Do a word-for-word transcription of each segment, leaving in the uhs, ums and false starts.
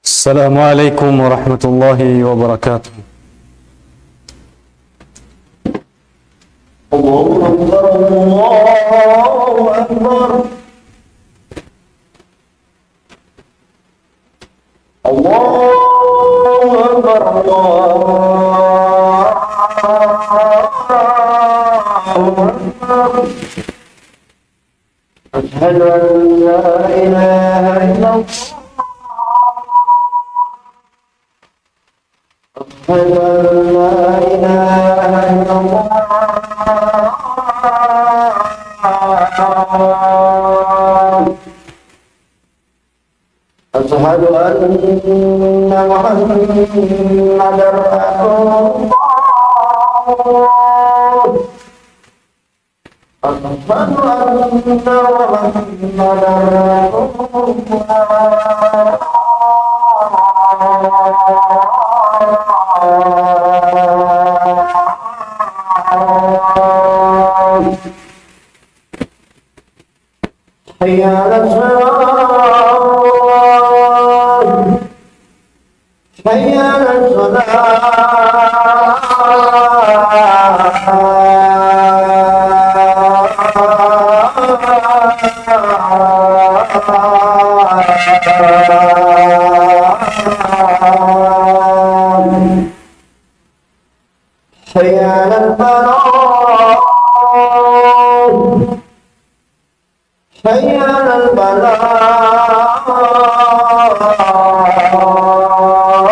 السلام عليكم ورحمة الله وبركاته. الله أكبر، الله أكبر. الله أكبر، الله أكبر. أشهد أن لا إله إلا الله. أشهد أن لا إله إلا الله. أشهد أن محمدا رسول الله. أشهد أن محمدا رسول الله. حي على الصلاة. حي على الصلاة. حي على الفلاح. حي على الفلاح. الله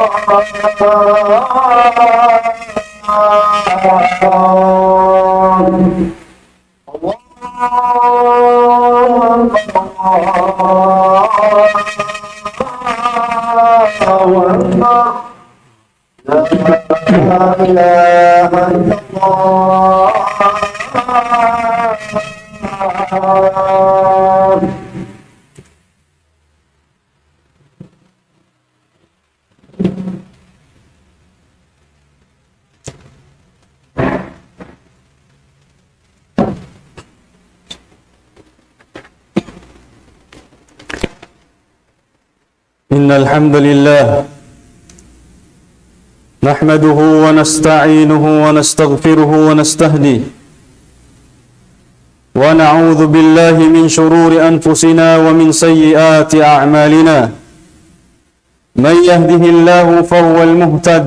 أكبر، الله أكبر. لا إله إلا الله. إن الحمد لله نحمده ونستعينه ونستغفره ونستهديه، ونعوذ بالله من شرور أنفسنا ومن سيئات أعمالنا. من يهده الله فهو المهتد،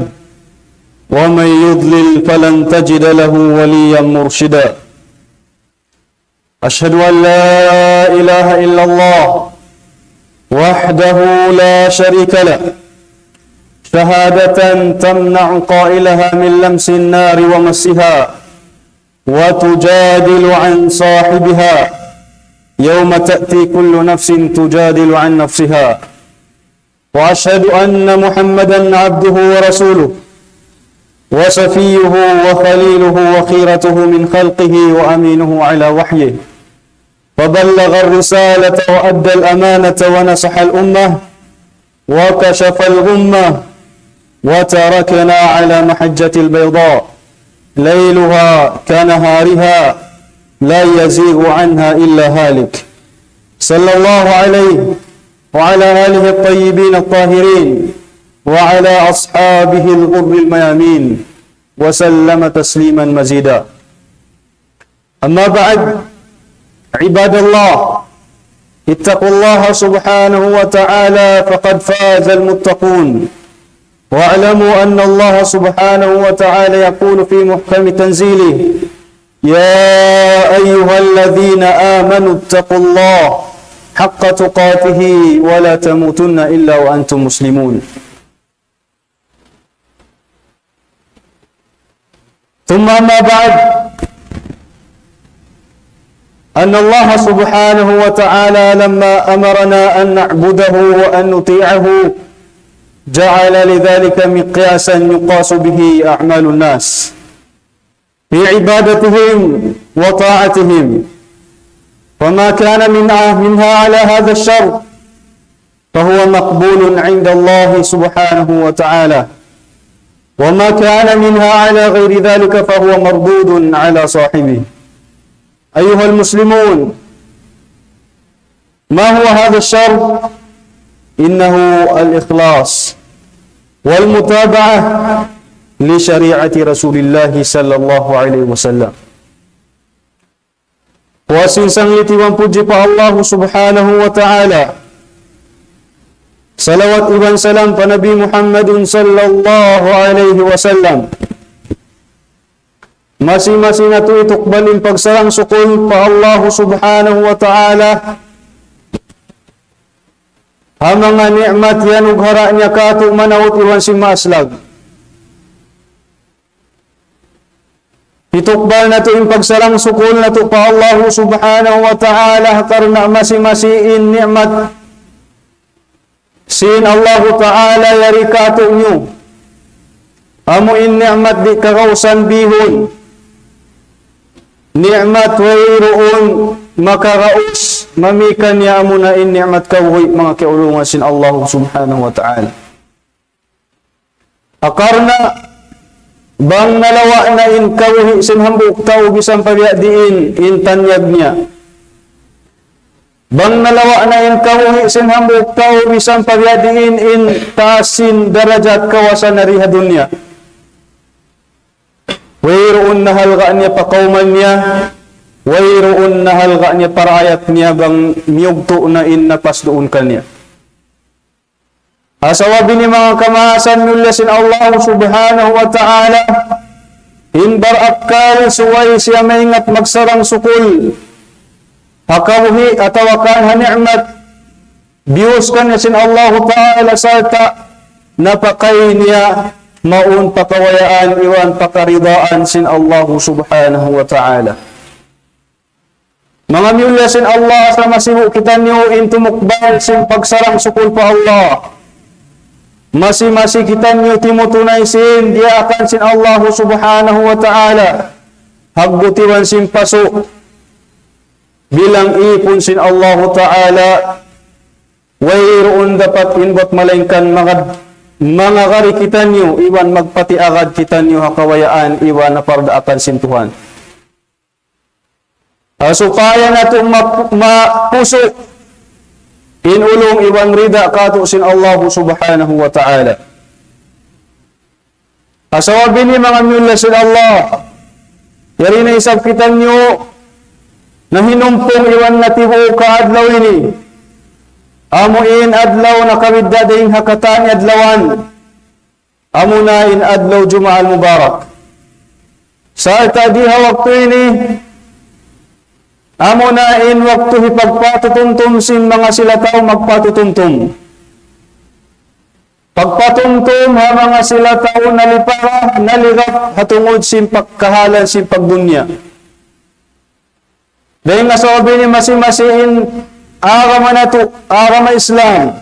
ومن يضلل فلن تجد له وليا مرشدا. أشهد أن لا إله إلا الله وحده لا شريك له، شهادة تمنع قائلها من لمس النار ومسها، وتجادل عن صاحبها يوم تأتي كل نفس تجادل عن نفسها. وأشهد أن محمدا عبده ورسوله وصفيه وخليله وخيرته من خلقه وأمينه على وحيه، فبلغ الرسالة وأدى الأمانة ونصح الأمة وكشف الغمة، وتركنا على محجة البيضاء ليلها كنهارها لا يزيغ عنها إلا هالك. صلى الله عليه وعلى آله الطيبين الطاهرين وعلى أصحابه الغر الميامين وسلم تسليما مزيدا. أما بعد، عباد الله، اتقوا الله سبحانه وتعالى فقد فاز المتقون. واعلموا أن الله سبحانه وتعالى يقول في محكم تنزيله: يا أيها الذين آمنوا اتقوا الله حق تقاته ولا تموتن إلا وأنتم مسلمون. ثم أما بعد، أن الله سبحانه وتعالى لما أمرنا أن نعبده وأن نطيعه جعل لذلك مقياسا يقاس به أعمال الناس. في عبادتهم وطاعتهم، فما كان من، منها على هذا الشرط فهو مقبول عند الله سبحانه وتعالى، وما كان منها على غير ذلك فهو مردود على صاحبه. أيها المسلمون، ما هو هذا الشرط؟ إنه الإخلاص والمتابعة لشريعة رسول الله صلى الله عليه وسلم. Puas sin sanglit iban pudji pa Allah Subhanahu wa Ta'ala. Salawat iban salam pa Nabi Muhammadun sallallahu alayhi wasallam. Masi-masi natu' hitukbal in pagsarang-sukul pa Allah Subhanahu wa Ta'ala ha manga ni'mat iyanughara' niya kātu' manaut iban sin maaslag. Hitukbal natu' in pagsarang-sukul natu' pa Allah Subhanahu wa Ta'ala karna' masi-masi in ni'mat sin Allahu Ta'ala yari kātu'niyu. Amu in ni'mat di' kagausan bihun. Ni'mat wayruun makagaus mamī kaniya, amuna in ni'mat kabuhi' manga kiyaulungan sin Allah Subhanahu wa Ta'ala. Akarna' bang nalawa' na in kabuhi' sin hambuuk tau bisan pa biya' diin in tanyag niya. Bang nalawa' na in kabuhi' sin hambuuk tau bisan pa biya' diin in taas sin darajat kawasa na di ha dunya. Wayruun na halga' niya pa kawman niya, wayruun na halga' niya pa raayat niya bang miyugtu' na in napas duun kaniya. Sabab ini manga kamaasan miyulliya sin Allah Subhanahu wa Ta'ala, in barakkal subay siya maingat magsarang-sukul ha kabuhi' atawa kan ha ni'mat biyus kaniya sin Allah Ta'ala sarta' napakay niya mawn pa kabayaan iban pa karidaan sin Allah Subhanahu wa Ta'ala. Manga miyulliya sin Allah, asa masibu' kitaniyu in tumukbal sin pagsarang-sukul pa Allah. Masi-masi kitaniyu timutunay sin diyaakan sin Allah Subhanahu wa Ta'ala. Haggut iban sin pasu' bilang īpun sin Allah Ta'ala. Wayruun dapat in buat malaingkan mangad-, mangagari kitaniyu iban magpatiagad kitaniyu ha kabayaan iban ha pardaakan sin Tuhan. Ha supaya natu' ma-, mapusu' in ulung iban rida kātu' sin Allah Subhanahu wa Ta'ala. Sabab ini manga miyulliya sin Allah, yari na isab kitaniyu nahinumpung iban natibu' ka adlaw ini. Amu in adlaw nakabidda' dayn ha katan adlawan. Amuna in adlaw Jumu'ah al-Mubarak. Sarta' di ha waktu ini, amuna in waktu hipagpatutumtum sin manga sila tau magpatutumtum. Pagpatumtum ha manga sila tau nalipara, naligap, ha tungud sin pagkahalan sin pagdunya. Dayn ha sabab ini masi-masi in agama natu', agama Islam.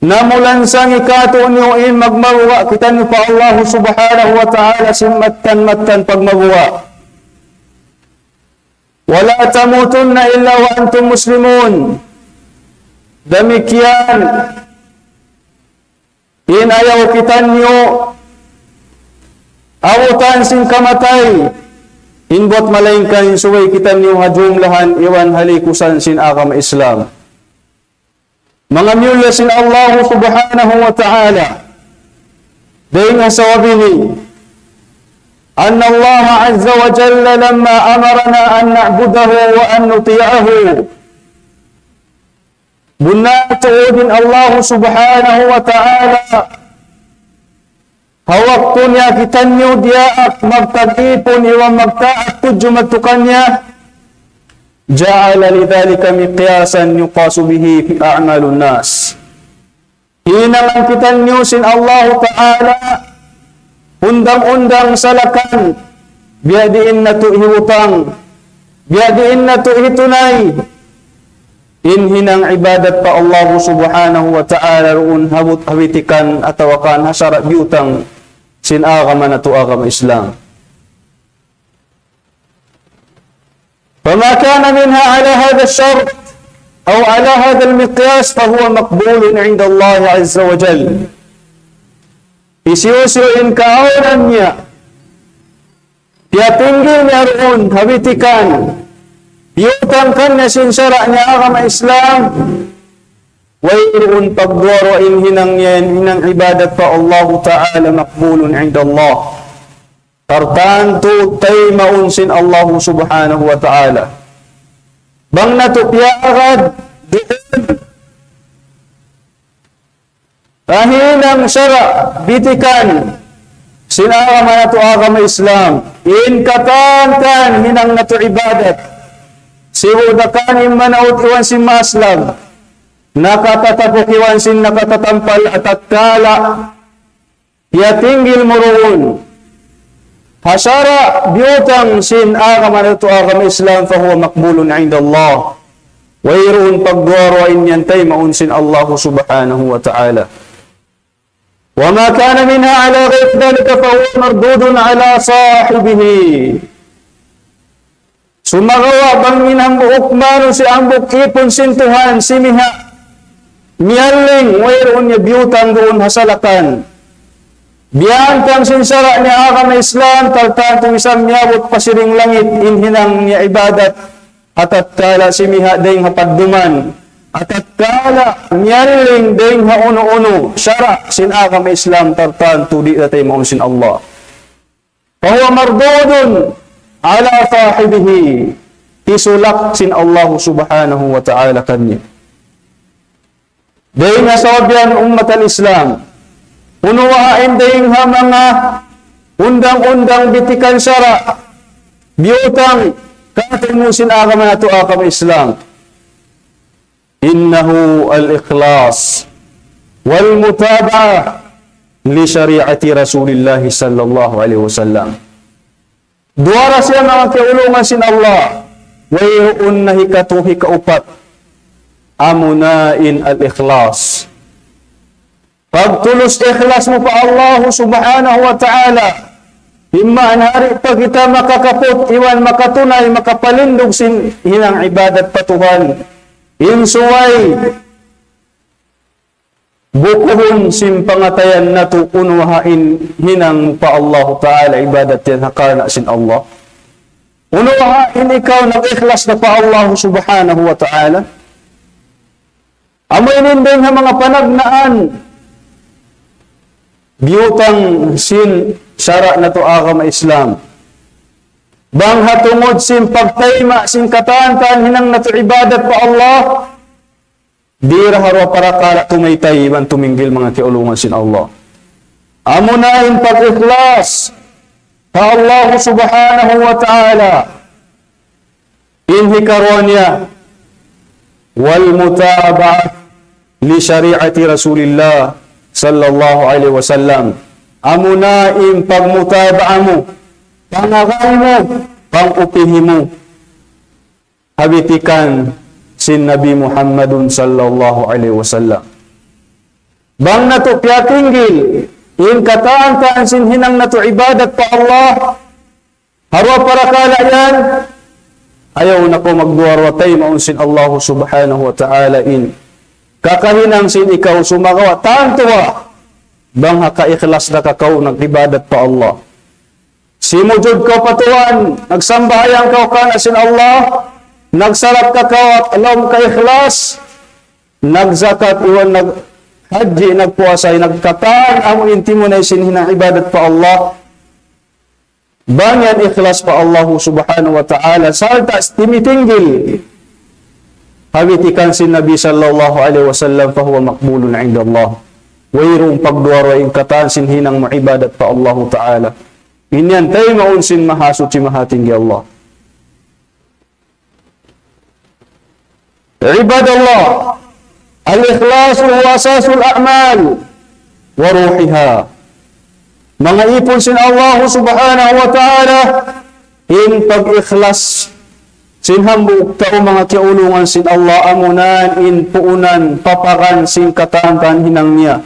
Namulansang kātu'niyu in magmabuga' kitaniyu pa Allah Subhanahu wa Ta'ala sin mattan-mattan pagmabuga'. ولا تموتن إلا وأنتم مسلمون. Damikkiyan in ayaw kitaniyu abutan sin kamatay, in buat malaingkan in subay kitaniyu ha jumlahan iban ha likusan sin agama Islam. Manga miyulliya sin Allah Subhanahu wa Ta'ala, dayn ha sabab ini, أن الله عز وجل لما أمرنا أن نعبده وأن نطيعه. Bunnal tuud in Allah Subhanahu wa Ta'ala, ha waktu niya kitaniyu diyaak magtag-ipun iban magtaat tudju madtu kaniya, جعل لذلك مقياسا يقاس به أعمال الناس. Hinangan kitaniyu sin Allahu Ta'ala undang-undang salakan, biya' diin natu' hibutang, biya' diin natu' hitunay in hinang ibadat pa Allah Subhanahu wa Ta'ala duun ha but-, ha bitikan atawa kan ha sara' biyutang sin agama natu' agama Islam. فما كان منها على هذا الشرط أو على هذا المقياس فهو مقبول عند الله عز وجل. Hisiyu-siyu in kaawnan niya, piyatinggil niya duun ha bitikan, biyutang kaniya sin sara' niya agama Islam, wayruun pagduwa-ruwa in hinang niya yan hinang ibadat pa Allahu Ta'ala, مقبول عند الله. Tartantu taymaun sin Allahu Subhanahu wa Ta'ala. Bang natu' piyaagad duun ha hinang sara' bitikan sin agama natu' agama Islam, in katan-katan hinang natu' ibadat, sibu' da kan in manaut iban sin maaslag, nakatatapuk iban sin nakatatampal, atatkala piyatinggil mu duun ha sara' biyutang sin agama natu' agama Islam, فهو مقبول عند الله. Wayruun pagduwa-ruwa in yan taymaun sin Allahu Subhanahu wa Ta'ala. وما كان منها على غير ذلك فهو مردود على صاحبه. Sumagawa' bang in hambuuk manusiya', hambuuk īpun sin Tuhan, simiha' miyalling, wayruun niya biyutang duun ha salakan biyantang sin sara' niya agama Islam, tartantu misan miyabut pa siring langit in hinang niya ibadat, atatkala simiha' dayng ha padduman, atatkala miyalling dayng ha unu-unu sara' sin agama Islam, tartantu di' da taymaun sin Allah. فهو مردود على صاحبه. Hisulak sin Allahu Subhanahu wa Ta'ala kaniya. Dayng ha sabab yan ummat al-Islam, unu baha' in dayng ha manga undang-undang bitikan sara' biyutang kātu' sin agama natu' agama Islam. إنه الإخلاص والمتابعة لشريعة رسول الله صلى الله عليه وسلم. Duwa ra siya manga kiyaulungan sin Allah, wayruun na hikatu, hikaupat, amuna in al-ikhlas. Pagtulus ikhlas mu pa Allahu Subhanahu wa Ta'ala, imma na di' pa kita makakaput iban makatunay, makapalindug sin hinang ibadat pa Tuhan. In subay bukuhun sin pangatayan natu' unu baha' in hinang pa Allahu Ta'ala ibadat yan ha karna' sin Allah. Unu baha' in ikaw nag-ikhlas na pa Allahu Subhanahu wa Ta'ala. Amu ini in dayng ha manga panagnaan biyutang sin sara' natu' agama Islam. Bang ha tungud sin pagtayma' sin katan-katan hinang natu' ibadat pa Allah, di' da ha duwa parakala' tumaytay iban tuminggil manga kiyaulungan sin Allah. Amuna in pag-ikhlas pa Allahu Subhanahu wa Ta'ala. In hikaruwa niya, والمتابعة لشريعة رسول الله صلى الله عليه وسلم. Amuna in pagmutaba'a mu, pangagay mu, pang-upihi mu ha bitikan sin Nabi Muhammadun sallallahu alayhi wasallam. Bang natu' piyatinggil in katan-katan sin hinang natu' ibadat pa Allah, ha duwa parakala' yan, ayaw na kaw magduwa-ruwa, taymaun sin Allahu Subhanahu wa Ta'ala in kakahinang sin ikaw sumagawa' tantu ba bang ha kaikhlas da kaw nag-ibadat pa Allah. Simujud kaw pa Tuhan, nagsambahayang kaw karna' sin Allah, nagsalat kaw ha lawm kaikhlas, nagzakat iban naghajji, nagpuasa, nagkatan amu in timunay sin hinang ibadat pa Allah. Bang yan ikhlas pa Allahu Subhanahu wa Ta'ala, sarta' timitinggil ha bitikan sin Nabi sallallahu alayhi wasallam, فهو مقبول عند الله. Wayruun pagduwa-ruwa in katan sin hinang mu ibadat pa Allahu Ta'ala. In yan taymaun sin Mahasuchi Mahatinggi Allah. عباد الله، الإخلاص هو أساس الأعمال وروحها. Manga īpun sin Allah Subhanahu wa Ta'ala, in pag-ikhlas sin hambuuk tau manga kiyaulungan sin Allah, amuna in puunan paparan sin katan-katan hinang niya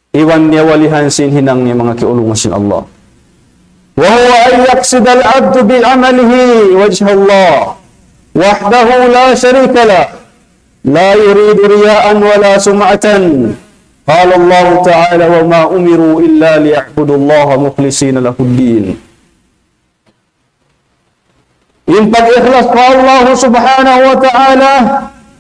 iban niya walihan sin hinang niya manga kiyaulungan sin Allah. وهو أن يقصد العبد بعمله وجه الله. وحده لا شريك له، لا يريد رياء ولا سمعة. قال الله تعالى: وما أمروا إلا ليعبدوا الله مخلصين له الدين. In pag-ikhlas pa Allah subhanahu wa ta'ala,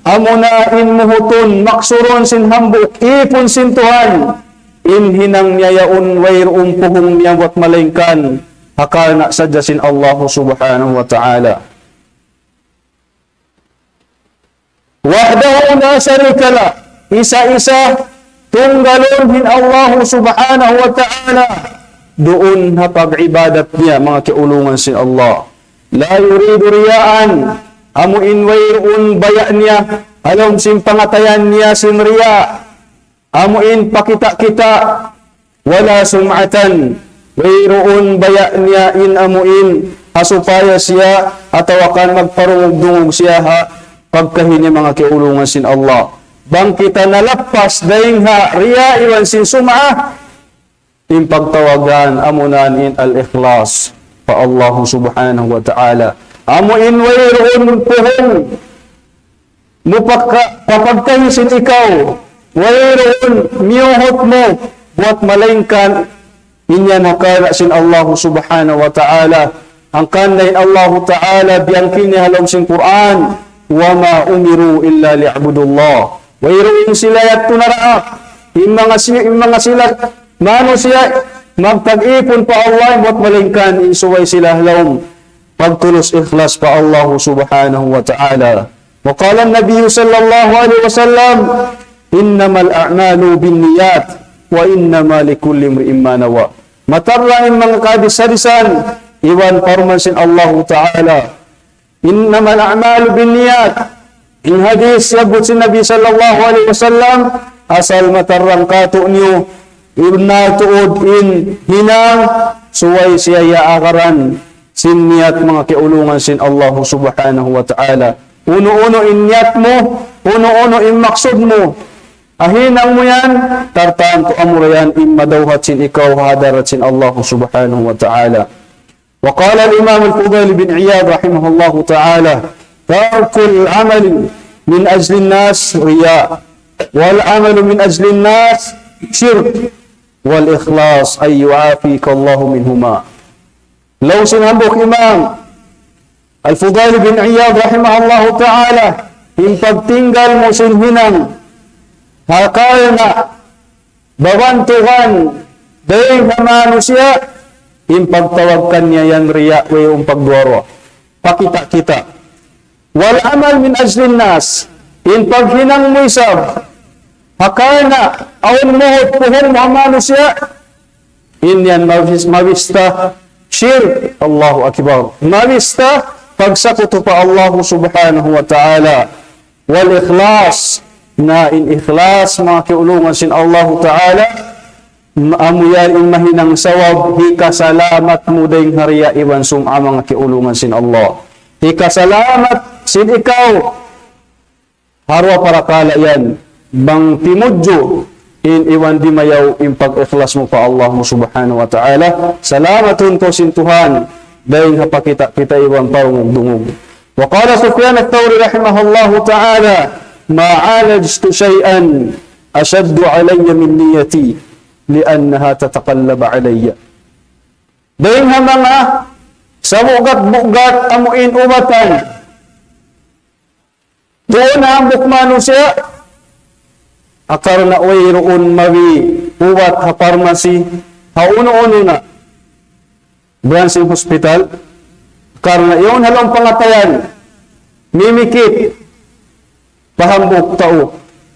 amuna in muhutun, maksurun sin hambuuk īpun sin Tuhan, in hinang niya yaun wayruun puhung niya buat malaingkan ha karna' sadja sin Allah subhanahu wa ta'ala. وحده لا شريك له. Isa-isa, tunggalun in Allah subhanahu wa ta'ala duun ha pag-ibadat niya, manga kiyaulungan sin Allah. لا يريد رياء, amu in wayruun baya' niya, ha lawm sin pangatayan niya sin riya'. Amu in pakita'-kita', ولا سمعة, wayruun baya' niya in amu in ha supaya siya atawa kan magparungug-dungug siya ha pagkahi niya, manga kiyaulungan sin Allah. Bang kita nalappas dayn ha riya' iban sin sum'ah, in pagtawagan amunan in al-ikhlas pa Allah subhanahu wa ta'ala. Amu in wayruun puhung mu pagka-, papagkahi sin ikaw, wayruun miyuhut mu buat malaingkan in yan ha karna' sin Allah subhanahu wa ta'ala. Hangkan na in Allah ta'ala biyangkit niya ha lawm sin Qur'an, وما أمروا إلا ليعبدوا الله. Wayruun sila yadtu naraak, in manga si-, in manga sila manusiya' magtag-ipun pa Allah buat malaingkan in subay sila ha lawm pagtulus ikhlas pa Allah subhanahu wa ta'ala. وقال النبي صلى الله عليه وسلم: إنما الأعمال بالنيات وإنما لكل امرئ ما نوى. Matarrang in manga kahadis-hadisan, iban parman sin Allahu Ta'ala. إنما الأعمال بالنيات. In hadis siyabbut sin Nabi sallallahu alayhi wasallam, asal matarrang kātu'niyu, in tuud in hinang, subay siya yaagaran sin niyat, manga kiyaulungan sin Allahu Subhanahu wa Ta'ala. Unu-unu in niyat mu, unu-unu in maksud mu, ha hinang mu yan, tartantu amura yan in madawhat sin ikaw ha hadarat sin Allahu Subhanahu wa Ta'ala. وقال الإمام الفضيل بن عياض رحمه الله تعالى: ترك العمل من أجل الناس رياء، والعمل من أجل الناس شرك، والإخلاص أن يعافيك الله منهما. Laung sin hambuuk Imam Al-Fudail bin Iyad rahimahullahu ta'ala, in pagtinggal mu sin hinang, ha karna' babantugan dayn ha manusiya', in pagtawag kaniya yan riya', wayruun pagduwa-ruwa. Pakita'-kita'. والعمل من أجل الناس, in paghinang mu isab, ha karna' awn muhut puhung mu ha manusiya', in yan mabis-, mabista shirk, Allahu Akbar. Mabista pagsakutu pa Allahu Subhanahu wa Ta'ala. والإخلاص, na in ikhlas, manga kiyaulungan sin Allahu Ta'ala, ma-, amu yan in mahinang sabab hikasalamat mu dayn ha riya' iban sum'a, manga kiyaulungan sin Allah. Hikasalamat sin ikaw ha duwa parakala' yan, bang timudju in iban dimayaw in pag-ikhlas mu pa Allah Subhanahu wa Ta'ala, salamatun kaw sin Tuhan dayn ha pakita'-kita' iban parungug-dungug. وقال سفيان الثوري رحمه الله تعالى: ما عالجت شيئا أشد علي من نيتي لأنها تتقلب علي. Dayn ha manga sabugat-bugat amu in ubatan duun ha hambuuk manusiya', ha karna' wayruun mabi ubat ha parmasi, ha unu-unu na, branch sin hospital, karna' yaun ha lawm pangatayan, mimikit pa hambuuk tau.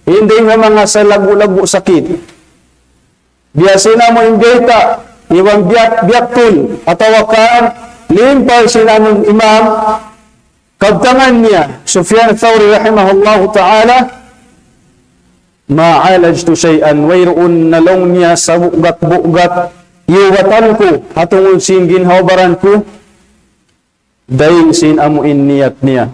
Dayn ha manga salaggu'-laggu' sakit. Biya' sin amu in bayta', iban biya', biya' tun, atawa kan limpal sin amu in imam, kabtangan niya, Sufyan Thawri rahimahullahu ta'ala, ما عالجت شيئا, wayruun na laung niya sabugat-bugat iyubatan ku, ha tungud sin ginhawa-baran ku, dayn sin amu in niyat niya.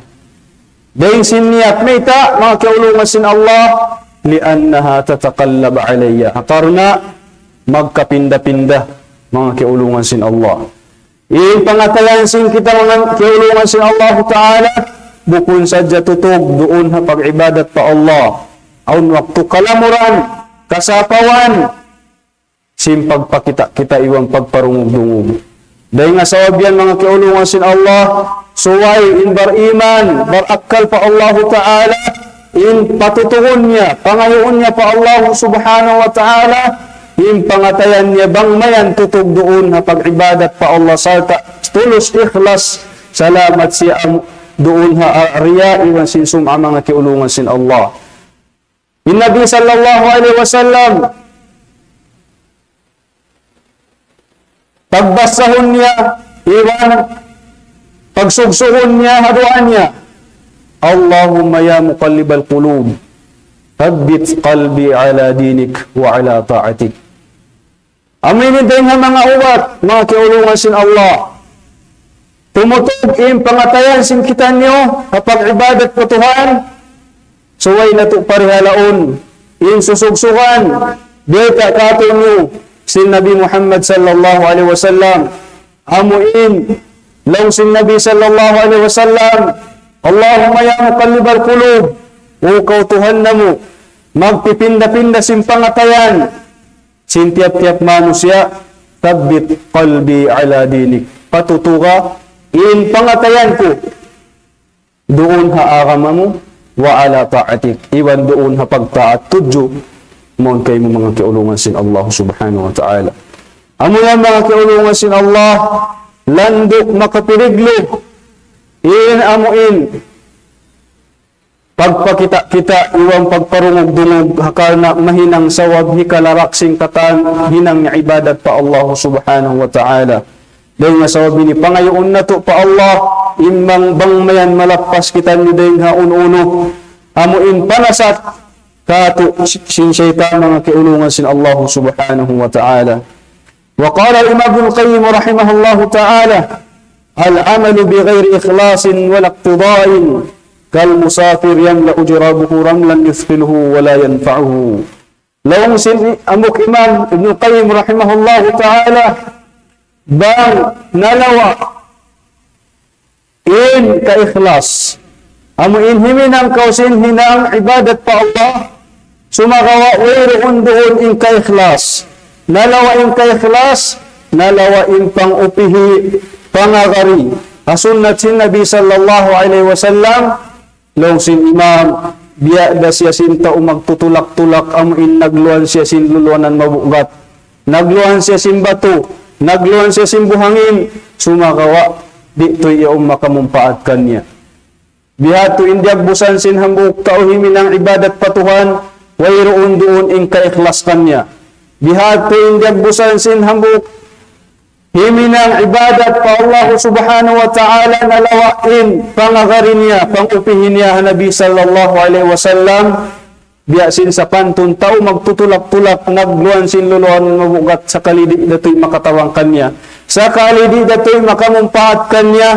Dayn sin niyat, mayta', manga kiyaulungan sin Allah, لأنها تتقلب علي. Ha karna' magkapinda-pinda, manga kiyaulungan sin Allah. In pangatayan sin kita, manga kiyaulungan sin Allahu Ta'ala, bukun sadja tutug duun ha pag-ibadat pa Allah. Awn waktu kalamuran, kasapawan, sin pagpakita'-kita' iban pagparungug-dungug. Dayn ha sabab yan, manga kiyaulungan sin Allah, subay in bariman, barakkal pa Allahu Ta'ala, in patutuhun niya, pangayuun niya pa Allah Subhanahu wa Ta'ala, in pangatayan niya bang mayan tutug duun ha pag-ibadat pa Allah sarta' tulus ikhlas, salamat siya am-, duun ha riya iban sin sum'a, manga kiyaulungan sin Allah. In Nabi sallallahu alayhi wasallam, pagbasahun niya, iban pagsugsugun niya ha duwaa niya, اللهم يا مقلب القلوب ثبت قلبي على دينك وعلى طاعتك. Amu ini dayn ha manga ubat, manga kiyaulungan sin Allah. Tumutug in pangatayan sin kitaniyu ha pag-ibadat pa Tuhan, subay natu' parihalaun in susugsugan, bayta' kātu'niyu sin Nabi Muhammad sallallahu alayhi wasallam. Amu in laung sin Nabi sallallahu alayhi wasallam, اللهم يا مقلب القلوب, O kaw Tuhan namu', magpipinda-pinda sin pangatayan sin tiyap-tiyap manusiya', ثبت قلبي على دينك. Patutuga in pangatayan ku duun ha agama mu, وعلى طاعتك, iban duun ha pagtaat tudju mawn kaymu, manga kiyaulungan sin Allah Subhanahu wa Ta'ala. Amu yan, manga kiyaulungan sin Allah, landu' makapiriglu in amu in pagpakita'-kita' iban pagparungug-dungug, ha karna' mahinang sabab hikalarak sin katan hinang ibadat pa Allah Subhanahu wa Ta'ala. Dayn ha sabab ini pangayuun natu' pa Allah, in bang, bang mayan malappas kitaniyu dayn ha unu-unu amu in panasat kātu' sin saytan, manga kiyaulungan sin Allah Subhanahu wa Ta'ala. وقال الإمام ابن القيم رحمه الله تعالى: العمل بغير إخلاص ولا اقتضاء كالمسافر يملأ جرابه رملا يثقله ولا ينفعه. Laung sin hambuuk Imam Ibn Qayyim rahimahullahu ta'ala, bang nalawa' in kaikhlas. Amu in himinang kaw sin hinang ibadat pa Allah, sumagawa' wayruun duun in kaikhlas. Nalawa' in kaikhlas, nalawa' in pangupihi, pangagari. Ha sunnat sin Nabi sallallahu alayhi wasallam, laung sin Imam, biya' da siya sin tau magtutulak-tulak, amu in nagluwan siya sin luluwanan mabugat. Nagluwan siya sin batu, nagluwan siya sin buhangin, sumagawa' di' tuud yaun makamumpaat kaniya. Bihadtu in diyagbusan sin hambuuk tau himinang ibadat pa Tuhan, wayruun duun in kaikhlas kaniya. Bihadtu in diyagbusan sin hambuuk himinang ibadat pa Allah Subhanahu wa Ta'ala, nalawa' in pangagari niya, pangupihi niya ha Nabi sallallahu alayhi wasallam, biya' sin sapantun tau magtutulak-tulak, nagluwan sin luluwan mabugat, sakali di' da tuud makatabang kaniya, sakali di' da tuud makamumpaat kaniya.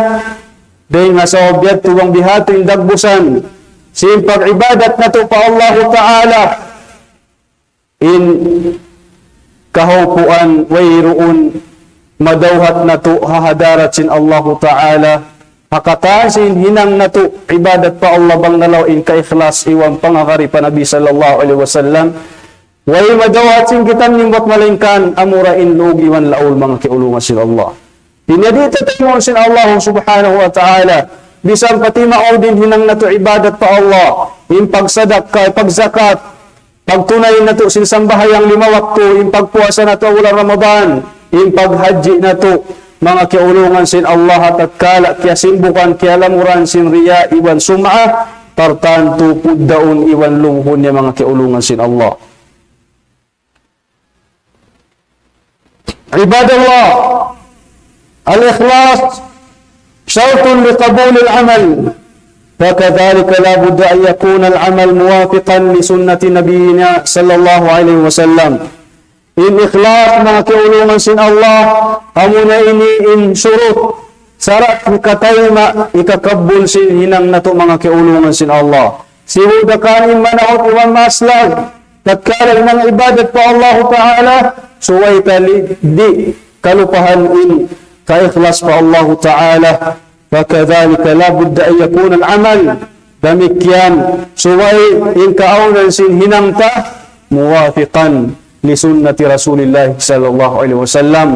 Dayn ha sabab yadtu bang bihadtu in dagbusan sin pag-ibadat natu' pa Allahu Ta'ala, in kahawpuan wayruun madawhat natu' ha hadarat sin Allahu Ta'ala, ha katan sin hinang natu' ibadat pa Allah bang nalawa' in kaikhlas iban pangagari pa Nabi sallallahu alayhi wasallam. Way madawhat sin kitaniyu bat malaingkan amura in luug iban laul, manga kiyaulungan sin Allah. Di' na di' tatayma'un sin Allah Subhanahu wa Ta'ala. Bisan pa timaud in hinang natu' ibadat pa Allah, in pagsadakka, pagzakat, pagtunay natu' sin sambahayang lima waktu, in pagpuasa natu' bulan Ramadan, in paghajji natu', manga kiyaulungan sin Allah, tatkala kiyasimbukan, kiyalamuran sin riya iban sum'a, tartantu puddaun iban lumuhun niya, manga kiyaulungan sin Allah. عباد الله، الإخلاص شرط لقبول العمل، فكذلك لا بد أن يكون العمل موافقا لسنة نبينا صلى الله عليه وسلم. In ikhlas, manga kiyaulungan sin Allah, amuna ini in surut, sarat hikatayma', hikakabul sin hinang natu', manga kiyaulungan sin Allah. Sibu' da kan in manahut iban maslag, tatkala hinang ibadat pa Allahu Ta'ala, subay ta di' kalupahan in kaikhlas pa Allahu Ta'ala. فكذلك لا بد أن يكون العمل. Damikkiyan, subay in kaawnan sin hinang ta, موافقا لسنة رسول الله صلى الله عليه وسلم.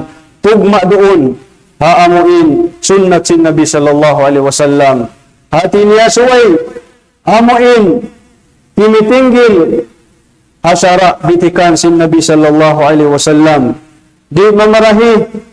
Tugma' duun, ha amu in sunnat sin Nabi sallallahu alayhi wasallam. Hati niya subay, amu in timitinggil ha sara' bitikan sin Nabi sallallahu alayhi wasallam. Di' mamarahi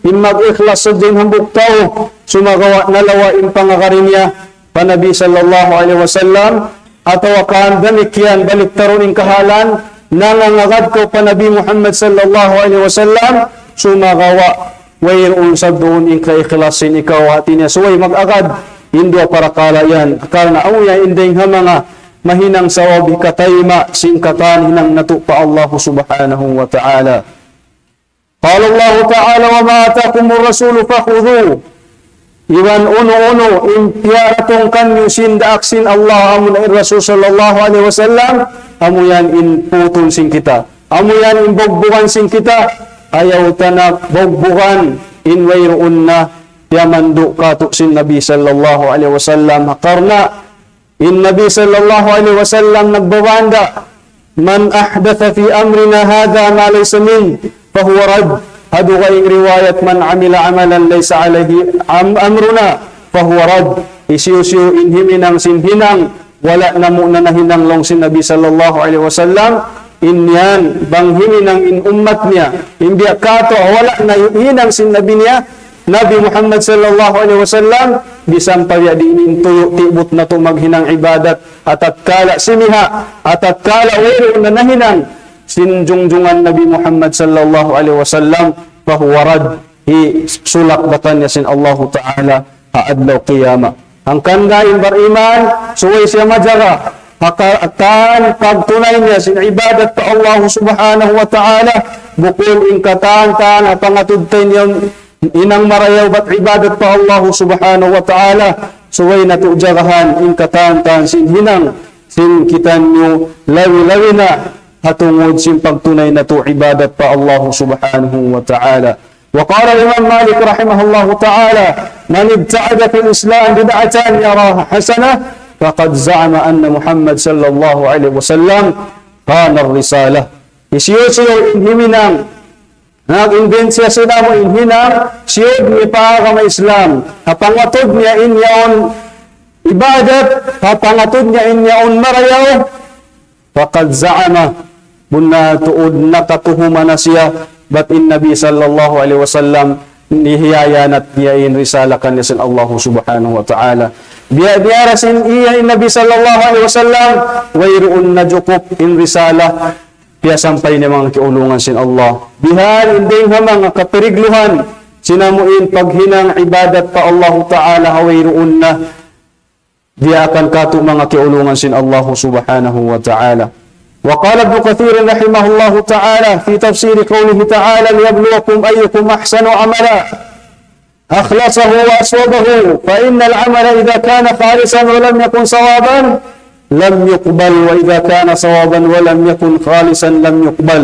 in mag-ikhlas sadja in hambuuk tau, sumagawa' nalawa' in pangagad niya pa Nabi sallallahu alayhi wasallam, atawa kan damikkiyan baliktarun in kahalan, nangangagad kaw pa Nabi Muhammad sallallahu alayhi wasallam, sumagawa' wayruun sadja in kaikhlasin ikaw, hati niya subay mag-agad in duwa parakala' yan, karna' amu yan in dayng ha manga mahinang sabab hikataima' sin katan hinang natu' pa Allahu subhanahu wa ta'ala. قال الله تعالى: وما آتاكم الرسول فخذوه. Iban unu-unu in piyaratung kaniyu sin daak sin Allah amu na in Rasul sallallahu alayhi wasallam, amu yan in putun sin kita. Amu yan in bugbugan sin kita. Ayaw ta na bugbugan in wayruun na piyamandu' katu' sin Nabi sallallahu alayhi wasallam. Karna' in Nabi sallallahu alayhi wasallam nagbabanda, من أحدث في أمرنا هذا ما ليس منه فهو رد. Ha dugaing riwayat, من عمل عملا ليس عليه أم-، أمرنا فهو رد. Hisiyu-siyu in himinang sin hinang wala' namu' na nahinang laung sin Nabi sallallahu alayhi wasallam, in yan bang himinang in ummat niya, in biya' katu' wala' na hinang sin Nabi niya, Nabi Muhammad sallallahu alayhi wasallam, bisan pa biya' diin in tuyu' tibut natu' maghinang ibadat, ha tatkala simiha', ha tatkala wayruun na nahinang sin jungjungan Nabi Muhammad sallallahu alayhi wasallam, فهو رد, hisulak da kaniya sin Allahu ta'ala ha adlaw qiyamah. Hangkan da in bariman, subay siya majaga ha ka-, katan pagtunay niya sin ibadat pa Allahu subhanahu wa ta'ala, bukun in katan-katan ha pangatud ta in hinang marayaw bat ibadat pa Allahu subhanahu wa ta'ala, subay natu' jagahan in katan-katan sin hinang sin kitaniyu, labi-labi na ha tungud sin pagtunay natu' ibadat pa Allahu subhanahu wa ta'ala. وقال الإمام مالك رحمه الله تعالى: من ابتعد في الإسلام بدعة يراها حسنة فقد زعم أن محمد صلى الله عليه وسلم خان الرسالة. Hisiyu-siyu in himinang, nag-invent siya sin amu in hinang siyud niya pa agama Islam, ha pangatud niya in yaun ibadat, ha pangatud niya in yaun marayaw, فقد زعم, bunnal tuud nakatuhuma na siya, bat in Nabi sallallahu alayhi wasallam, hiyanat niya in risala kaniya sin Allahu subhanahu wa ta'ala. Biya', biya' da sin iya in Nabi sallallahu alayhi wasallam, wayruun na jukup in risala, piyasampay niya manga kiyaulungan sin Allah. Bihan in dayng ha manga kapirigluhan sin amu in paghinang ibadat pa Allahu ta'ala ha wayruun na diyaak katu' manga kiyaulungan sin Allahu subhanahu wa ta'ala. وقال ابن كثير رحمه الله تعالى في تفسير قوله تعالى: ليبلوكم أيكم أحسن عملا أخلصه وأصوبه، فإن العمل إذا كان خالصا ولم يكن صوابا لم يقبل، وإذا كان صوابا ولم يكن خالصا لم يقبل.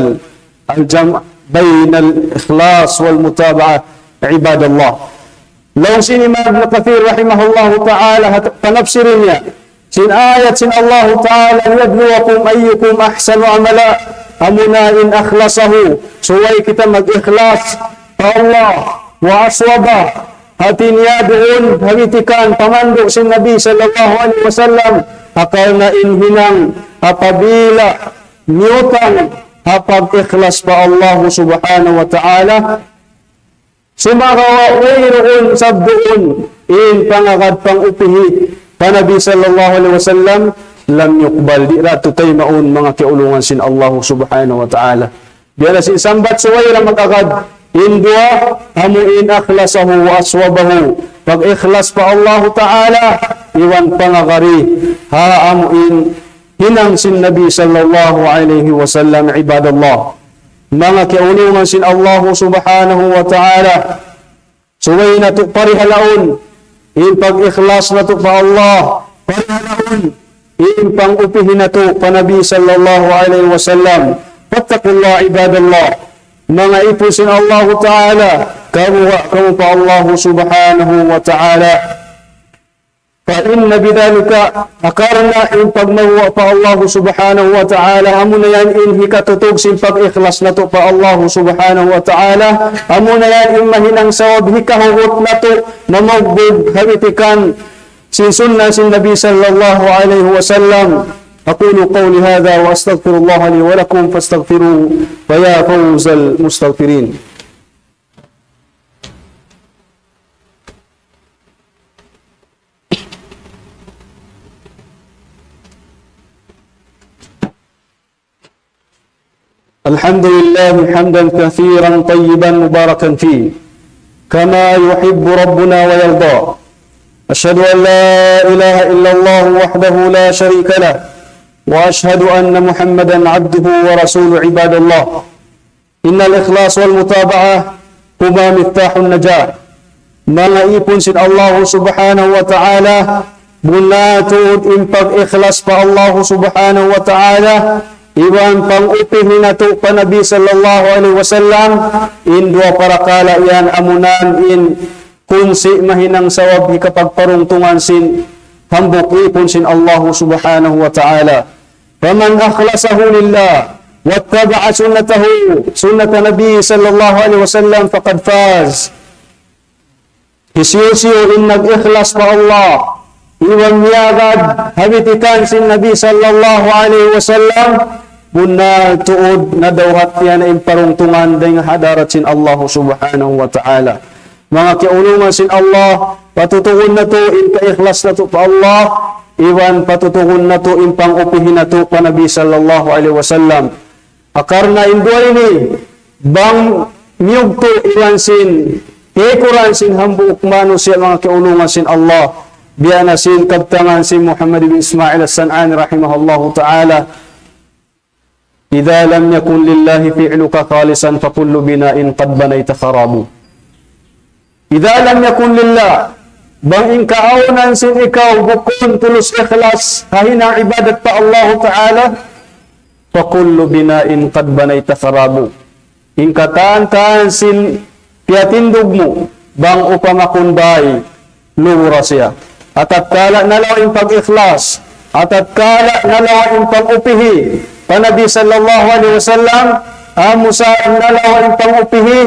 الجمع بين الإخلاص والمتابعة، عباد الله. Laung sin Imam Ibn Kathir rahimahullahu ta'ala, ha panapsir niya sin ayat sin Allahu ta'ala, ليبلوكم أيكم أحسن عملا, amuna in أخلصه, subay kita mag-ikhlas pa Allah, وأصوب, hati niya duun ha bitikan pamandu' sin Nabi sallallahu alayhi wasallam, ha karna' in hinang apabila miyutang ha pag-ikhlas pa Allah subhanahu wa ta'ala, sumagawa' wayruun sabduun in pangagad pangupihi pa Nabi sallallahu alayhi wasallam, لم يقبل, di' da tuud taymaun manga kiyaulungan sin Allah subhanahu wa ta'ala. Biya' na sin sambat subay da mag-agad in duwa, amu in أخلصه وأصوبه, pag-ikhlas pa Allah ta'ala, iban pangagad ha amu in hinang sin Nabi sallallahu alayhi wasallam, عباد الله. Manga kiyaulungan sin Allah subhanahu wa ta'ala, subay natu' parihalaun in pag-ikhlas natu' pa Allah, parihalaun in pangupihi natu' pa Nabi sallallahu alayhi wasallam. فاتقوا الله عباد الله. Manga ipun sin Allah ta'ala, kamuha' kamu pa Allah subhanahu wa ta'ala. فإن بذلك, karna' in pagmabuga' pa Allah subhanahu wa ta'ala, amuna yan in hikatutug sin pag-ikhlas natu' pa Allah subhanahu wa ta'ala, amuna yan in mahinang sabab hikahugut natu' mamugbug ha bitikan sin sunna sin Nabi sallallahu alayhi wasallam. أقول قولي هذا وأستغفر الله لي ولكم فاستغفروه فيا فوز المستغفرين. الحمد لله حمدا كثيرا طيبا مباركا فيه كما يحب ربنا ويرضى. أشهد أن لا إله إلا الله وحده لا شريك له، وأشهد أن محمدا عبده ورسوله. عباد الله، إن الإخلاص والمتابعة هما مفتاح النجاة. Manga ipun sin Allah subhanahu wa ta'ala, bunnal tuud in pag-ikhlas pa Allah subhanahu wa ta'ala, iban pang-upihi natu' pa Nabi sallallahu alayhi wasallam, in duwa parakala' yan amuna in kunsi' mahinang sabab hikapagparuntungan sin hambuuk ipun sin Allah subhanahu wa ta'ala. فمن أخلصه لله واتبع سنته، سنة النبي صلى الله عليه وسلم، فقد فاز. Hisiyu-siyu in nag-ikhlas pa Allah, iban miyagad ha bitikan sin Nabi sallallahu alayhi wasallam, bunnal tuud nadawhat niya na in paruntungan dayn ha hadarat sin Allah subhanahu wa ta'ala. Manga kiyaulungan sin Allah, patutugun natu' in kaikhlas natu' pa Allah, iban patutugun natu' in pang-upihi natu' pa Nabi sallallahu alayhi wasallam. Karna' in duwa ini, bang miyugtu' iban sin tikuran sin hambuuk manusiya', manga kiyaulungan sin Allah. Biya' na sin kabtangan sin Muhammad ibn Ismail as-San'ani rahimahullahu ta'ala, إذا لم يكن لله فعلك خالصا فكل بناء قد بنيت خراب. إذا لم يكن لله, bang in kaawnan sin ikaw bukun tulus ikhlas ha hinang ibadat pa Allahu Ta'ala, فكل بناء قد بنيت خراب. In katan-katan sin piyatindug mu, bang upama kun bāy, lubura siya. Atatkala nalawa' in pag-ikhlas, atatkala nalawa' in pag-upihi pa Nabi sallallahu alayhi wasallam, amu sa nalawa' in pag-upihi,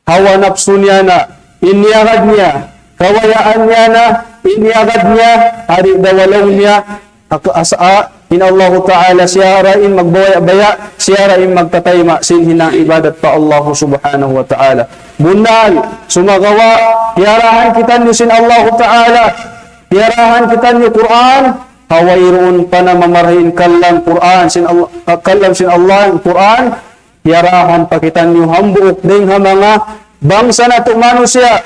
hawa napsu niya na, in niyagad niya, kabayaan niya na, in niyagad niya, ari dawa laung niya, asa in Allahu Ta'ala siya ra in magbaya'-baya', siya ra in magtatayma' sin hinang ibadat pa Allahu Subhanahu wa Ta'ala. Bunnal, sumagawa', piyarahan kitaniyu sin Allahu Ta'ala, piyarahan kitaniyu Qur'an, ha wayruun pa namamarahi in kalam Qur'an sin Allah, kalam sin Allah, Qur'an, piyarahan pa kitaniyu hambuuk dayn ha manga bangsa natu' manusiya',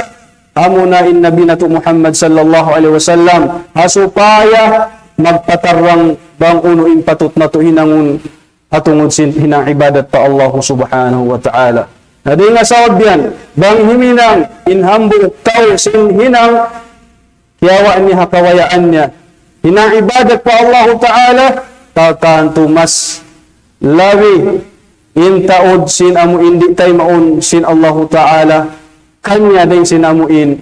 amuna in Nabi natu' Muhammad sallallahu alayhi wasallam, ha supaya magpatarrang bang unu in patut natu' hinangun ha tungud sin hinang ibadat pa Allahu Subhanahu wa Ta'ala. Na dayn ha sabab yan, bang himinang in hambuuk tau sin hinang kiyawa' niya ha kabayaan niya hinang ibadat pa Allahu Ta'ala, tatantu mas labi in taud sin amu in di' taymaun sin Allahu Ta'ala kaniya dayn sin amu in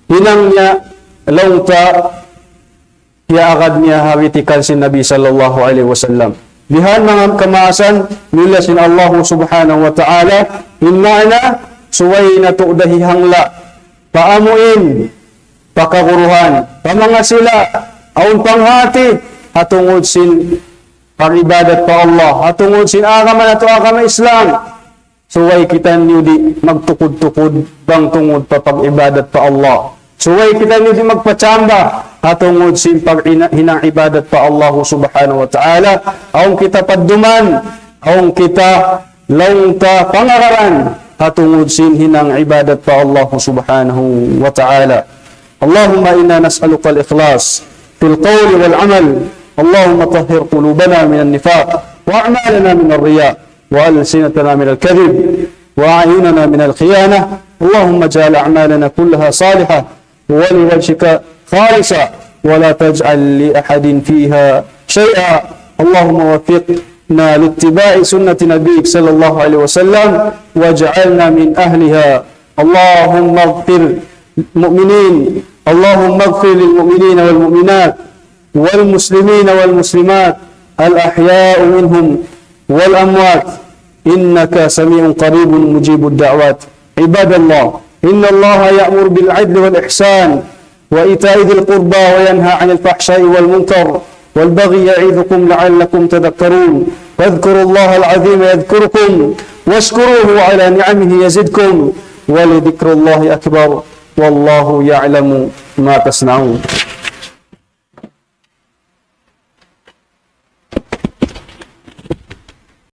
hinang niya laung ta kiyaagad niya ha witikan sin Nabi sallallahu alayhi wasallam. Bihan manga kamaasan, mula sin Allahu Subhanahu wa Ta'ala, in maana, subay natu' da hihangla' pa amu in pakaguruhan, pa manga sila, awn panghati, ha tungud sin pag-ibadat pa Allah, ha tungud sin agama natu' agama Islam. Subay kitaniyu di' magtukud-tukud bang tungud pa pag-ibadat pa Allah. Subay kitaniyu di' magpachamba ha tungud sin pag-ina-, hinang ibadat pa Allah Subhanahu wa Ta'ala. Awn kita padduman, awn kita laung ta pangagaran ha tungud sin hinang ibadat pa Allah Subhanahu wa Ta'ala. اللهم إنا نسألك الإخلاص في القول والعمل. اللهم طهر قلوبنا من النفاق وأعمالنا من الرياء وألسنتنا من الكذب وأعيننا من الخيانة. اللهم اجعل أعمالنا كلها صالحة ولوجهك خالصة ولا تجعل لأحد فيها شيئا. اللهم وفقنا لاتباع سنة نبيك صلى الله عليه وسلم واجعلنا من أهلها. اللهم اغفر للمؤمنين اللهم اغفر للمؤمنين والمؤمنات والمسلمين والمسلمات الأحياء منهم والأموات إنك سميع قريب مجيب الدعوات. عباد الله، إن الله يأمر بالعدل والإحسان وإيتاء ذي القربى وينهى عن الفحشاء والمنكر والبغي يعظكم لعلكم تذكرون. فاذكروا الله العظيم يذكركم واشكروه على نعمه يزدكم ولذكر الله أكبر والله يعلم ما تصنعون.